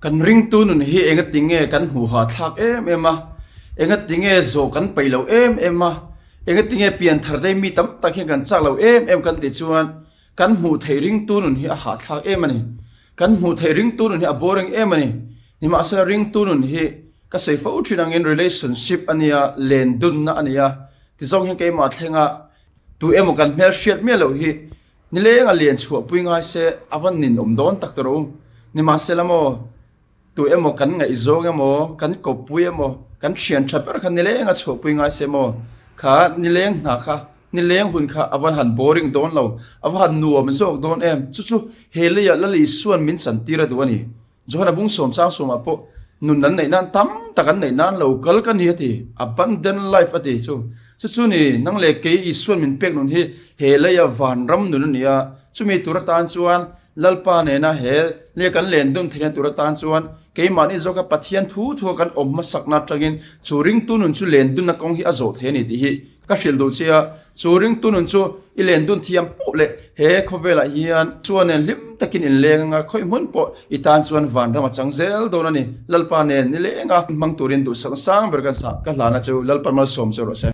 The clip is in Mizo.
Kan ringtu nun hi engatinge kan hmuh hahthlak em em a, engatinge zawh kan peih lo em em a, engatinge pianthar dei mi tam tak hian kan chak lo em em kan tih chuan kan hmuh theih ringtu nun hi a hahthlak em a ni. Kan hmuh theih ringtu nun hi a boring em a ni. Nimahsela ringtu nun hi ka sawi fo thin angin relationship a nia, len dunna a nia tizawng hian keimah thlenga tu emaw kan hmelhriat miah loh hi Nileng a lian chhuahpui ngai se a va ninawm dawn tak tawh rawh u. Nimahsela maw, tu emaw kan ngaihzawng emaw, kan kawppui emaw, kan thian tha ber kha nileng a chhuahpui ngai se maw, kha nileng hna kha, nileng hun kha a va han boring dawn lo, a va han nuam zawk dawn em. Chu chu he leiah Lal Isua'n min chantir a duh a ni. Johana bung sawm chang sawmah pawh nun an neih nan tam tak an neih nan lo kal ka ni a ti, abundant life a ti chu. Chu chu ni, nang leh kei Isuan min pek nun hi he leia vanram nun a ni a, chumi tur atan chuan Lalpa nena he leia kan len dun theihna tur atan chuan keimahni zawka Pathian thu thua kan awm hmasakna atangin chu ringtu nun chu len dunna kawng hi a zawh thei a ni tih hi Ka hrilh duh che a, chu ringtu nun chu i len dun thiam poh leh he khawvelah hian chuan nen hlim takin in leng anga khawih hmun pawh i tan chuan vanram a chang zel dawn a ni. Lalpa nen ni lenga hmang turin duhsak sang ber kan sah ka hlana chu Lalpa malsawm chu rawh se.